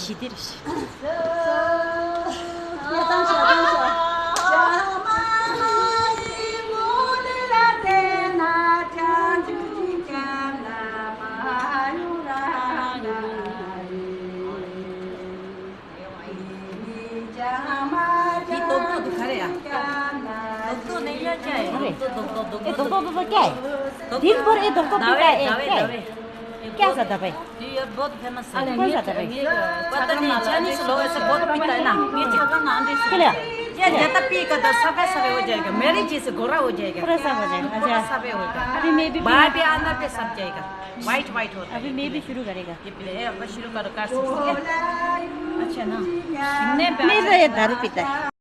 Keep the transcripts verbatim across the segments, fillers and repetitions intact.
ཞི་བདེར་ཞི། འདི་རྡོག་རྡོག་འདུག་ག་རེ་ཡ། རྡོག་རྡོག་ནས་ཡ་ཅའི། རྡོག་རྡོག་རྡོག་རྡོག་རྡོག་རྡོག་ཨེ་རྡོག་རྡོག་རྡོག་རྡོག་ཅའི། འདི་བོར་ཨེ་རྡོག་རྡོག་རྡོག་ཅའི། ཨེ་ཀྱ་ཟ་ད་པའི། ये बहुत फेमस है। कौन सा था भाई? पता नहीं, चाइनीज लोग ऐसे बहुत पीता है ना। ये छागा ना आंदे से। क्या? ये जता पी का तो सबे सबे हो जाएगा। मेरे जैसे गोरा हो जाएगा। पूरा सब हो जाएगा। पूरा अच्छा। सब होगा। अभी मैं भी बाहर भी अंदर पे सब जाएगा। व्हाइट व्हाइट होता है। अभी मैं भी शुरू करेगा। ये पी ले, अब शुरू करो, कर सकते हैं। अच्छा ना। इतने प्यारे। मैं तो ये दारू पीता है।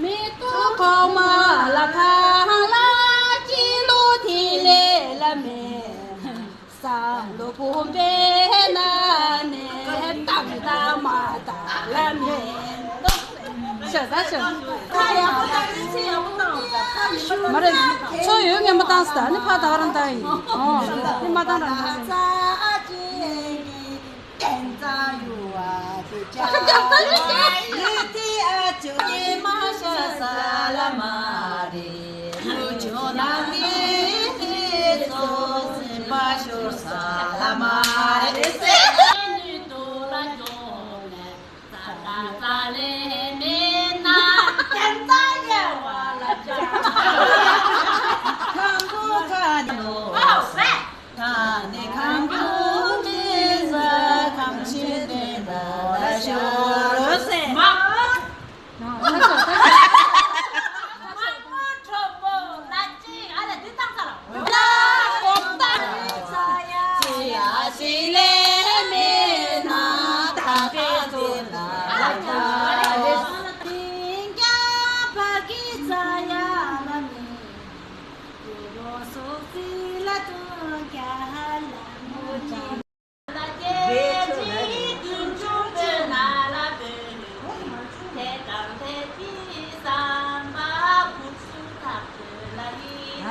མེ་ཏོག་གོང་མ་ལ་ཁང་ལ་སྤྱི་ལོ་དེ་ལས་ལ་མེ། ས་ལོ་བུམ་པའི་ནང་ནས་བཏང་དང་མ་བཏང་ལ་མེ་ཏོག་ཤ་ཟ་ཤ། མ་རེད། ཚོ་ཡོད་ངན་པ་བཏང་སྟ་ནི་ཕ་ད་ག་རང་བཏང་ཡིན། ཨོ་ནི་མ་བཏང་རང་བཏང་ཡིན།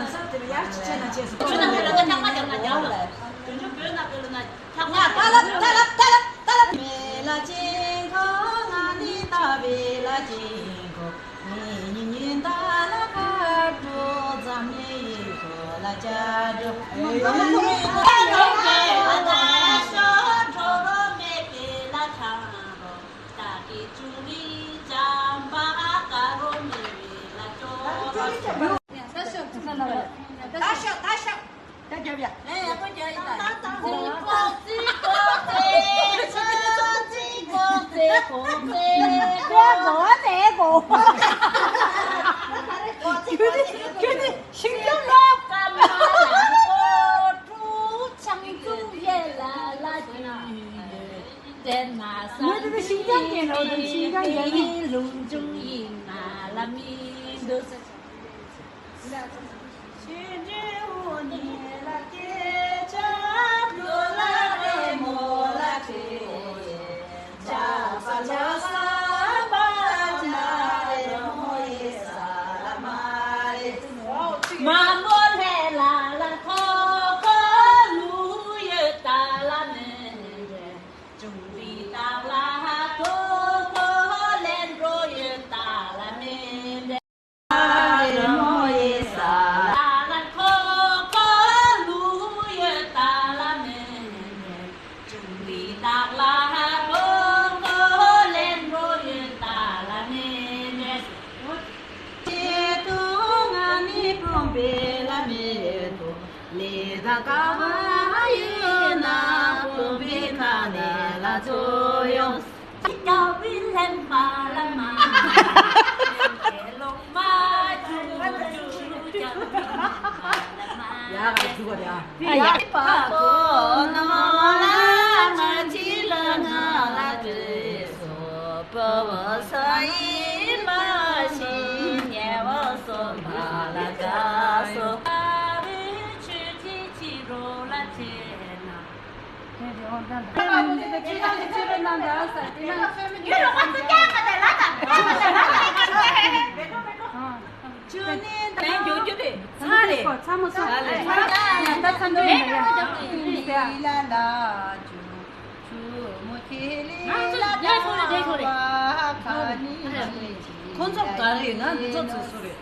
ས་དེ་ཡར་ཅི་བྱས་ན་བྱས་སོ། བོད་ནང་གི་ལོ་ན་ཆག་མ་རྒྱབ་ན་རྒྱབ་ལ། དོན་ཆུ་བོད་ནང་གི་ལོ་ན་ཆག་མ། ང་ཏ་ལབ་ཏ་ལབ་ཏ་ལབ་ཏ་ལབ། མེ་ལ་ཅིང་ཁོ་ང་ནི་ཏ་བེ་ལ་ཅིང་ཁོ། ངེ་ཉི་ཉི་ཏ་ལ་ཁ་འགྲོ་ཙམ་ནི་ཁོ་ལ་ཅ་འགྲོ། ལུང་འབྱུང་ཡིན་ན་ལ་མི་འདུག། ཁོང་ཚོ་ག་རེ་ཡིན་ན་འདི་ཚོ་ཚོད་སུ་རེད།